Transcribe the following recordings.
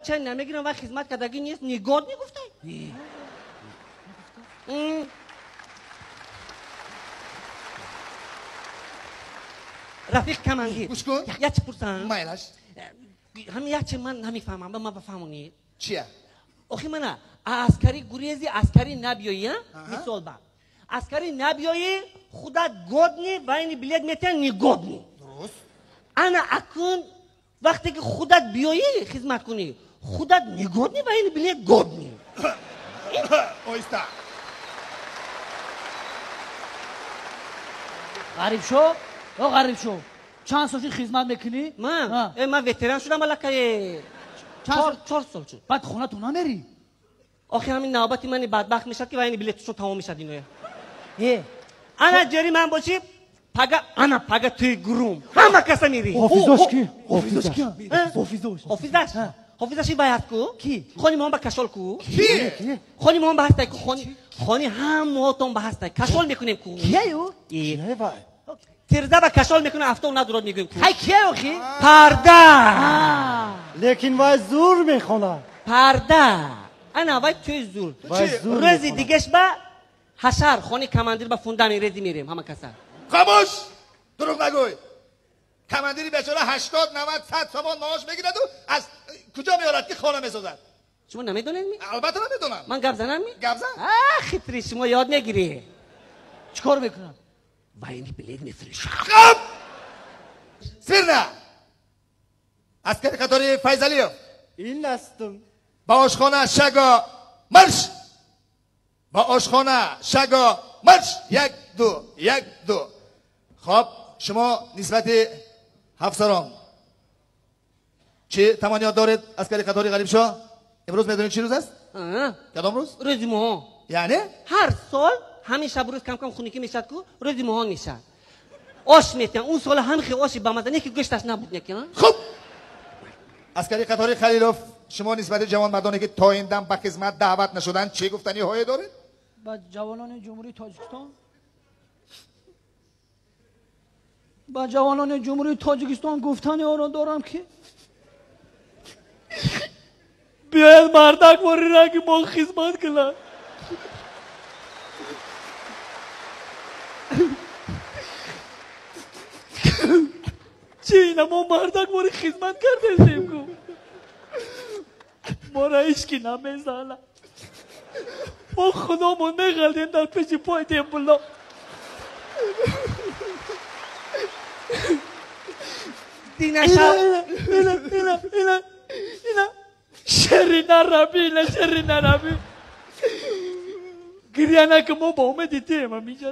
бача намегирам, вай хизмат кардагӣ нест, негодный гуфтай. Рафиқ командир. Гӯш кун. Як чӣ пурсам? Майлаш. Ҳамин як чи ман намефаҳмам, ба ман бафаҳмонед. Чия? Охи мана, аскарӣ гурези, аскарӣ набиёӣ, мисол ба. Аскарӣ набиёӣ, худат годный, военный билет метиҳанд, негодный. Дуруст. Ана акун вақте ки худат биёӣ хизмат кунӣ, худат негодный, военный билет годный. Оҳиста. Ғарибшо, о Ғарибшо, чанд сол шуд хизмат мекунӣ? Ман? Ман ветеран шудам аллакай. 4 сол шуд. Баъд хонатон намерӣ? Охи ҳамин навбати мани бадбахт мешад ки военный билетшон тамом мешад иноя. Ана ҷери ман бошӣ, пага, ана пага туи гурум. Ҳама каса мери. Ҳофизош ки? Ҳофизош ки? Ҳофизош. Ҳофизаш? Ҳофизаш ин бояд ку? Ки? Хони моҳон ба кашол ку? Ки? Хони моҳон ба ҳастай ку? Хони ҳамаотон ба ҳастай. Кашол мекунем ку? Кияю? Кияй вай? Тирза ба кашол мекунем, афтоб надурод мегӯем ку? Ҳай кияю охи? Парда! Лекин вай зур мехонад. Парда! Ана вай туи зур. Вай зур рӯзи мехонад. дигаш ба ҳашар хони командир ба фундамент рези мерем ҳама каса. Хомӯш! Дурӯғ нагӯй. Командири бечора 80, 90, 100 сомон маош мегираду аз куҷо меорад ки хона месозад? Шумо намедонед ми? Албатта намедонам. Ман гап занам ми? Гап зан. А, хитри шумо ёд мегирӣ. Чӣ кор мекунад? Военный билет мефурӯшад. Хоб! Смирно! Аскари қатори Файзалиев. Ин астам. Ба ошхона шаго марш! Ба ошхона шаго марш! 1 2 1 2. Хоб, шумо нисбати ҳафсарон чӣ таманниёт доред, аскари қатори Ғарибшо? Имрӯз медонед чӣ рӯз аст? Кадом рӯз? Рӯзи моҳон. Яъне? Ҳар сол ҳамин шаб рӯз кам-кам хунукӣ мешавад ку, рӯзи моҳон мешавад. Ош метиҳанд. Он сола ҳам хел оши бамаза, не ки гӯшташ набуд неки, а? Хуб! Аскари қатори Халилов, шумо нисбати ҷавонмардоне ки то ин дам ба хизмат даъват нашуданд чӣ гуфтаниҳое доред? Ба ҷавонони Ҷумҳурии Тоҷикистон? Ба ҷавонони Ҷумҳурии Тоҷикистон гуфтаниҳоро дорам ки биёяд мардак вори ранги мо хизмат кунад. Чӣ ина мо мардак вори хизмат кардесем ку? Мора ҳеҷ ки намезанад. Мо худомон меғалтем дар пеши пои тембуло. Динаша. Ина, ина, ина, ина. Шерина раби, ина шерина раби. Гиря накун, мо ба умеди туем ҳаминҷа.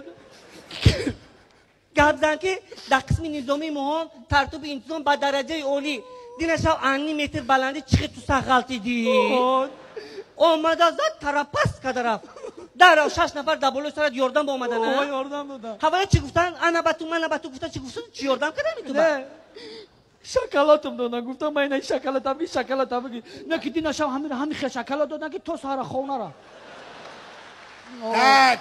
Гап зан ки дар қисми низомии моҳон тартиби интизом ба дараҷаи олӣ. Динашав анни метр баландӣ чихи ту сах ғалтидӣ. Омада зад тарапаст карда рафт. Дар 6 нафар дар болои сарат ёрдам ба омадана? О, ёрдам додам. Ҳавая чӣ гуфтанд? Ана ба ту, мана ба ту гуфтанд, чӣ гуфтанд? Чӣ ёрдам кардами ту ба? Не. Шоколадам додам, гуфтам ман ина шоколадам, ин шоколадам бигир. Не ки динашав ҳамин хел шоколад додам ки то саҳара хов нарафт. Так.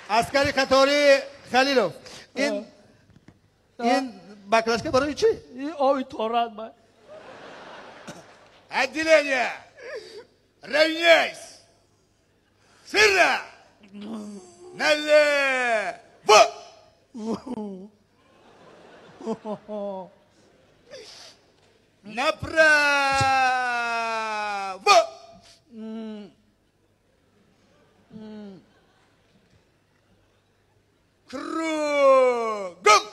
Аскари қатори Халилов. Ин баклажка барои чӣ? Ин оби торат ман. Отделение! Равняйсь! Смирно! Налево! Направо! Кругом!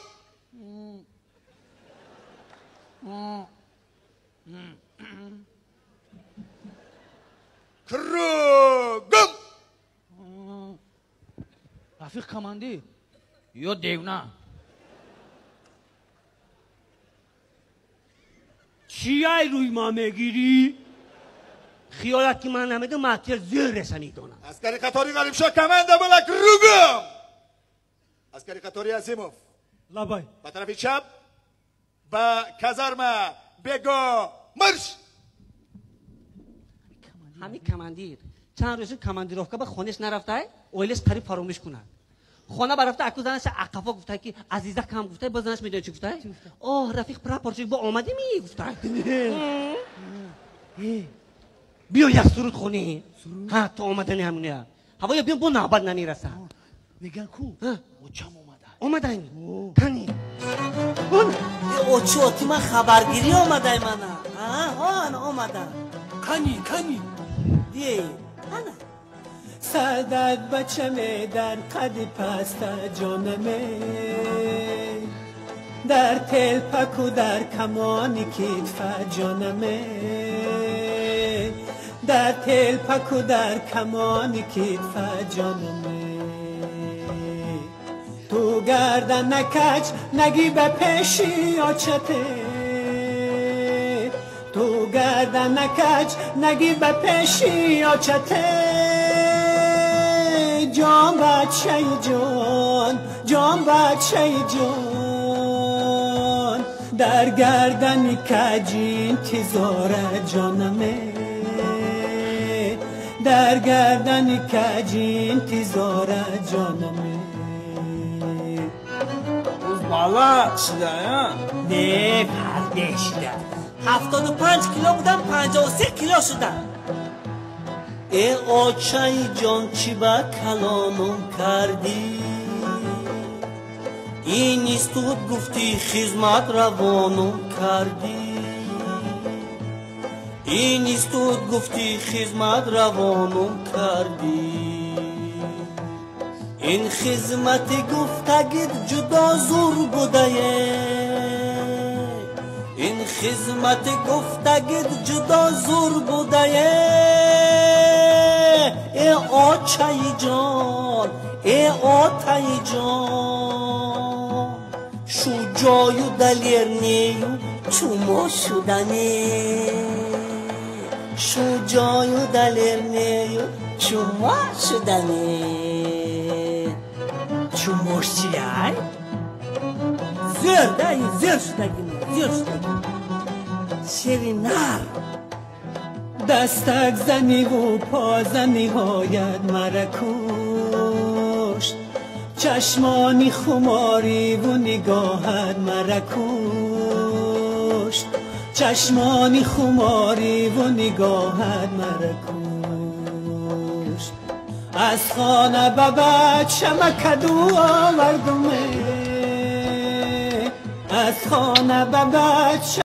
Кругом! Рафиқ командир, ё девна. Чӣ ай рӯи ман мегирӣ? Хиёлат ки ман намедонам, ман тел зӯреша медонам. Аскари қатори Ғарибшо команда была кругом! Аскари қатори Азимов. Лабай. Ба тарафи чап, ба казарма бего марш! Ҳамин командир чанд рӯз командировка ба хонеш нарафтай, оилаш қариб фаромӯш кунад. Хона барафта аку занаш ақафо гуфтай ки Азиза кам гуфтай, боз занаш медонӣ чӣ гуфтай? Оҳ, рафиқ прапорщик бо омадӣ ми гуфтай. Биё як суруд хонӣ. Ҳа, то омадани ҳамуния. Ҳавоя биё, бо навбат намераса. Меган ку? Очам омада. Омадай? Кани? Очи, оти ман хабаргирӣ омадай мана. Ана омада. Кани, кани? Дие, ана. Садат бачаме дар қади паста ҷонаме, дар телпаку дар камони китфа ҷонаме, дар телпаку дар камони китфа ҷонаме. Ту гардан накаҷ нагӣ ба пеши очате, ту гардан накаҷ нагӣ ба пеши очате. Ҷон бачаи ҷон, ҷон бачаи ҷон, дар гардани каҷ интизора ҷонаме, дар гардани каҷ интизора ҷонаме. Бала шуда, не, фарде шуда. 75 кило будам, 53 кило шудам. Э очаи ҷон, чӣ ба каломум кардӣ? Ин институт гуфтӣ, хизмат равонум кардӣ. Ин институт гуфтӣ, хизмат равонум кардӣ. Ин хизмати гуфтагит ҷудо зур будае, ин хизмати гуфтагит ҷудо зур будае. Э очаи ҷон, э отаи ҷон, шуҷою далер нею чумо шудане, шуҷою далер нею чумо шудане. Чумош чияй? Зер да, ин зер шудагин, зер шудагин. Шери нар. Дастак заниву поза ниҳоят мара кушт, чашмони хумориву нигоҳат мара кушт, чашмони хумориву нигоҳат мара кушт. Аз хона ба бачама каду овардуме, аз хона ба бача.